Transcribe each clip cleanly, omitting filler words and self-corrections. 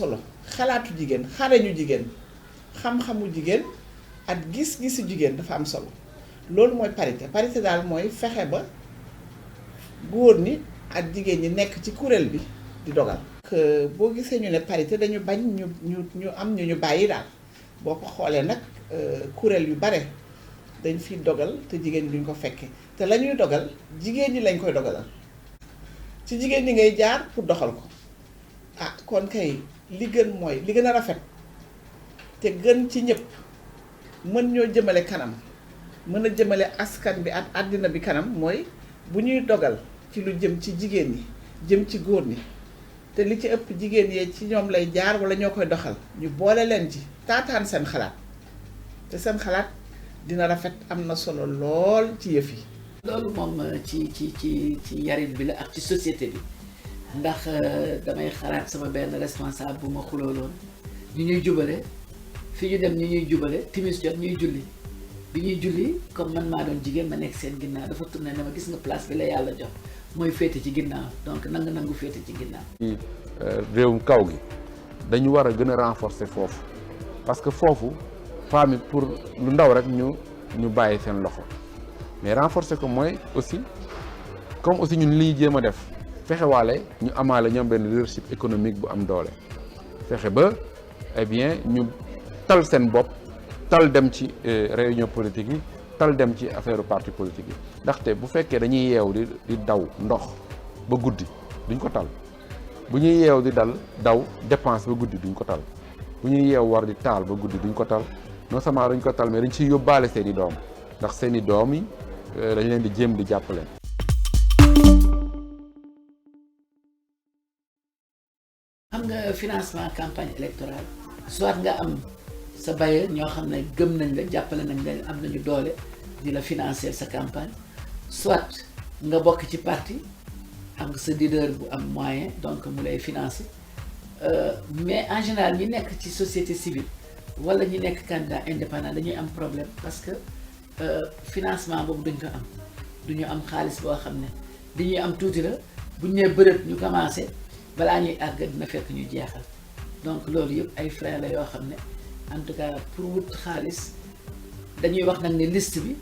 solo xalaatu jigéen xarañu jigéen xam-xamu jigéen ak gis-gisu jigéen dafa am solo loolu mooy parité daal mooy fexe ba góor ñi ak jigéen ñi nekk ci kuréel bi di dogal. que boo gisee ñu ne parité dañu bañ ñu am ñu bàyyi daal boo ko xoolee nag kuréel yu bare dañ fi dogal te jigéen ñi duñ ko fekkee te la ñuy dogal jigéen ñi lañ koy dogalal ci jigéen ñi ngay jaar pour doxal ko ah kon kay li gën mooy li gën a rafet te gën ci ñëpp mën ñoo jëmale kanam mën a jëmale askan bi ak àddina bi kanam mooy bu ñuy dogal ci lu jëm ci jigéen ñi jëm ci góor ñi te li ci ëpp jigéen yee ci ñoom lay jaar wala ñoo koy doxal ñu boole leen ci taataan seen xalaat te seen xalaat dina rafet am na solo lool ci yëf yi. loolu moom ci yarin bi la ak ci société bi ndax damay xalaat sama benn responsable bu ma xulooloon ñu ñuy jubale fi ñu dem ñu ñuy jubale timis jot ñuy julli bi ñuy julli comme man maa doon jigéen ma nekk seen ginnaaw dafa tourné ne ma gis nga place bi la yàlla jox mooy féete ci ginnaaw donc nangu féete ci ginnaaw. ci réewum kaw gi dañu war a gën a renforcer foofu parce que foofu femmes yi pour lu ndaw rek ñu bàyyi seen loxo mais renforcer ko mooy aussi comme aussi ñun li ñu jéem a def fexewaale ñu amaale ñoom benn leadership économique bu am doole fexe ba eh bien ñu tal seen bopp tal dem ci réunion politique yi tal dem ci affaire parti politique yi ndaxte bu fekkee dañuy yeew di daw ndox ba guddi duñ ko tal bu ñuy yeew di daw dépense ba guddi duñ ko tal bu ñuy yeew war di taal ba guddi duñ ko tal non seulement dañ ko tal mais dañ ciy yóbbaale seeni doom ndax seeni doom yi dañ leen di jéem di jàppale. xam nga financement campagne électorale soit nga am sa bailleur ñoo xam ne gëm nañ la jàppale nañ la am nañu doole di la financer sa campagne soit nga bokk ci parti am nga sa leader bu am moyen donc mu lay financer mais en général ñi nekk ci société civile wala ñi nekk candidat indépendant dañuy am problème parce que financement boobu duñ ko am duñu am xaalis boo xam ne dañuy am tuuti la buñ nee bërët ñu commencé balaa ñuy àgg dina fekk ñu jeexal donc loolu yëpp ay frein la yoo xam ne en tout cas pour wut xaalis dañuy wax nag ne liste bi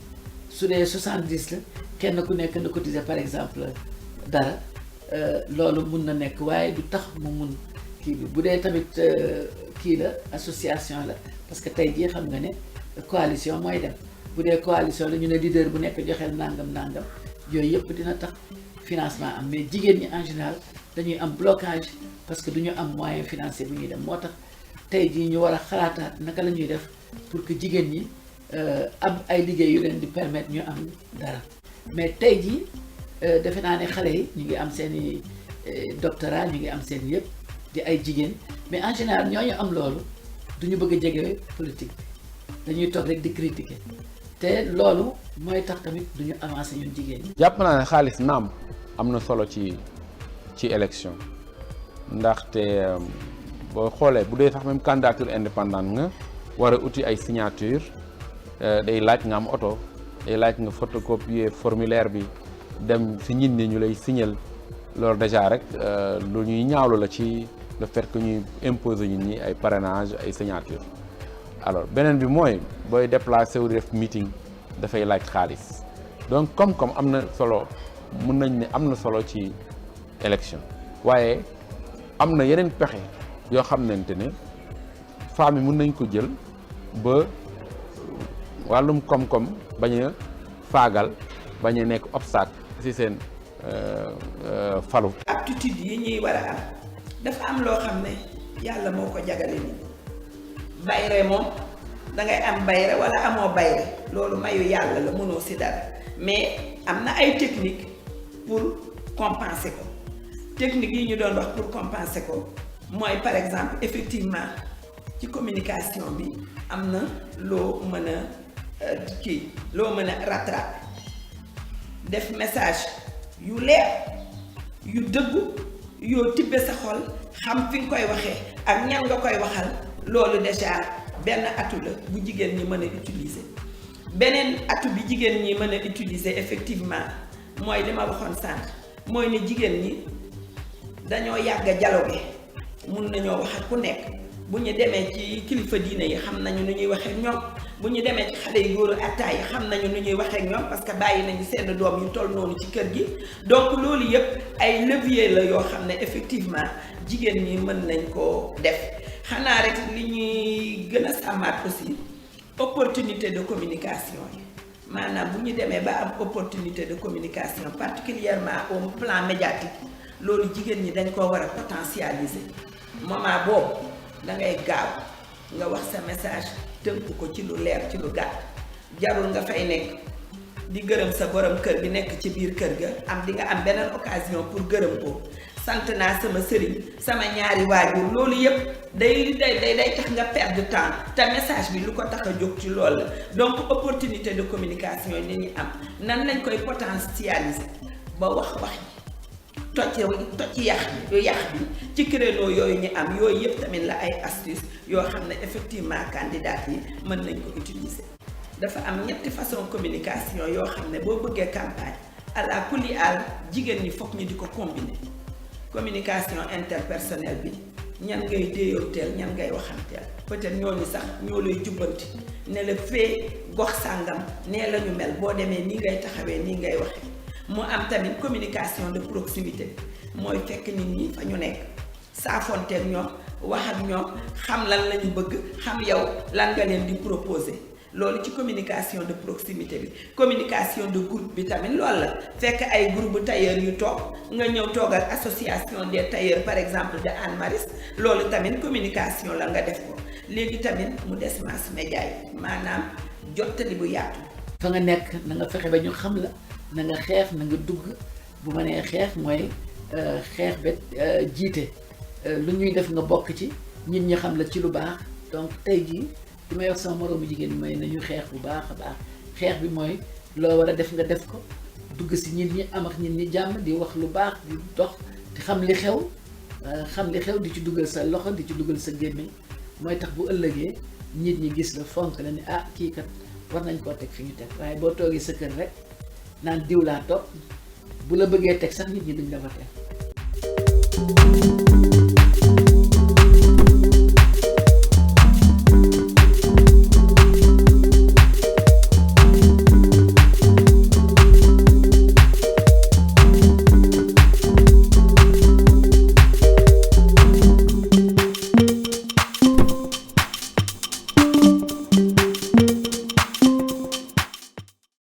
su dee 70 la kenn ku nekk na cotiser par exemple dara loolu mun na nekk waaye du tax mu mun kii bi bu dee tamit kii la association la parce que tey jii xam nga ne coalition mooy dem bu dee coalition la ñu ne leader bu nekk joxeel nangam yooyu yëpp dina tax financement am mais jigéen ñi en général dañuy am blocage parce que du ñu am moyen financier bu ñuy dem moo tax tey jii ñu war a xalaataat naka la ñuy def pour que jigéen ñi am ay liggéey yu leen di permettre ñu am dara mais tey jii defe naa ne xale yi ñu ngi am seen i doctorat ñu ngi am seen yëpp di ay jigéen mais en général ñooñu am loolu du ñu bëgg a jege politique bi dañuy toog rek di critiquer te loolu mooy tax tamit du ñu avancer ñun jigéen ñi. jàpp naa ne xaalis naam am na solo ci élection ndaxte boo xoolee bu dee sax même candidature indépendante nga war a uti ay signature day laaj nga am oto day laaj nga photocopier formulaire bi dem si nit ñi ñu lay signal loolu déjà rek lu ñuy ñaawlu la ci le fait que ñuy imposer nit ñi ay parrainage ay signature alors beneen bi mooy booy déplacé wu def meeting dafay laaj xaalis donc comme am na solo mën nañ ne am na solo ci élection waaye am na yeneen pexe yoo xamante ne femmes yi mën nañ ko jël ba wàllum koom-koom bañ a faagal bañ a nekk obstacle ci seen falu. aptitude yi ñuy war a am dafa am loo xam ne yàlla moo ko jagale ni bayre moom dangay am bayre wala amoo bayre loolu mayu yàlla la mënoo ci dara mais am na ay technique pour compenser ko technique yi ñu doon wax pour compenser ko mooy par exemple effectivement ci communication bi am na loo mën a loo mën a rattraper def message yu leer yu dëggu yoo tibbe sa xol xam fi nga koy waxee ak ñan nga koy waxal loolu déjà benn atout la bu jigéen ñi mën a utiliser beneen atout bi jigéen ñi mën a utiliser effectivement mooy li ma waxoon sànq mooy ne jigéen ñi dañoo yàgg a dialoguer mun nañoo wax ak ku nekk bu ñu demee ci kilifa diine yi xam nañu nu ñuy waxee ak ñoom bu ñu demee ci xale yu góoru attaay yi xam nañu nu ñuy waxee ak ñoom parce que bàyyi nañu seen doom yu toll noonu ci kër gi donc loolu yëpp ay levier la yoo xam ne effectivement jigéen ñi mën nañ koo def xanaa rek li ñuy gën a sàmmaat aussi opportunité de communication yi maanaam bu ñu demee ba am opportunité de communication particulièrement au plan médiatique loolu jigéen ñi dañ koo war a potentialiser moment boobu da ngay gaaw nga wax sa message tënk ko ci lu leer ci lu gàtt jarul nga fay nekk di gërëm sa borom kër bi nekk ci biir kër ga am di nga am beneen occasion pour gërëm ko sant naa sama sëriñ sama ñaari waajur loolu yëpp day tax nga perdre temps te message bi lu ko tax a jóg ci loolu la donc opportunité de communication yi ni ñu am nan lañ koy potentialiser ba wax tocc yàq bi ci créneau yooyu ñu am yooyu yëpp tamit la ay astuce yoo xam ne effectivement candidat yi mën nañ ko utiliser dafa am ñetti façon communication yoo xam ne boo bëggee campagne ala kulli al jigéen ñi foog ñu di ko combiner communication interpersonnelle bi ñan ngay déeyoonteel ñan ngay waxanteel peut-être ñooñu sax ñoo lay jubbanti ne la fee gox sàngam nee la ñu mel boo demee nii ngay taxawee nii ngay waxee mu am tamit communication de proximité mooy fekk nit ñi fa ñu nekk saafonteeg ñoom wax ak ñoom xam lan la ñu bëgg xam yow lan nga leen di proposer loolu ci communication de proximité bi communication de groupe bi tamit loolu la fekk ay groupe tailleur yu toog nga ñëw toog ak association des tailleurs par exemple de Anne Maris loolu tamit communication la nga def ko léegi tamit mu des mass média yi maanaam jottali bu yaatu. fa nga nekk na nga fexe ba ñu xam la na nga xeex na nga dugg bu ma nee xeex mooy xeex ba jiite lu ñuy def nga bokk ci nit ñi xam la ci lu baax donc tey jii li may wax sama moroomu jigéen mooy nañu xeex bu baax a baax xeex bi mooy loo war a def nga def ko dugg si nit ñi am ak nit ñi jàmm di wax lu baax di dox di xam li xew di ci dugal sa loxo di ci dugal sa gémmiñ mooy tax bu ëllëgee nit ñi gis la fonk la ni ah kii kat war nañ koo teg fi ñu teg waaye boo toogee sa kër rek naan diw laa topp bu la bëggee teg sax nit ñi duñ la fa teg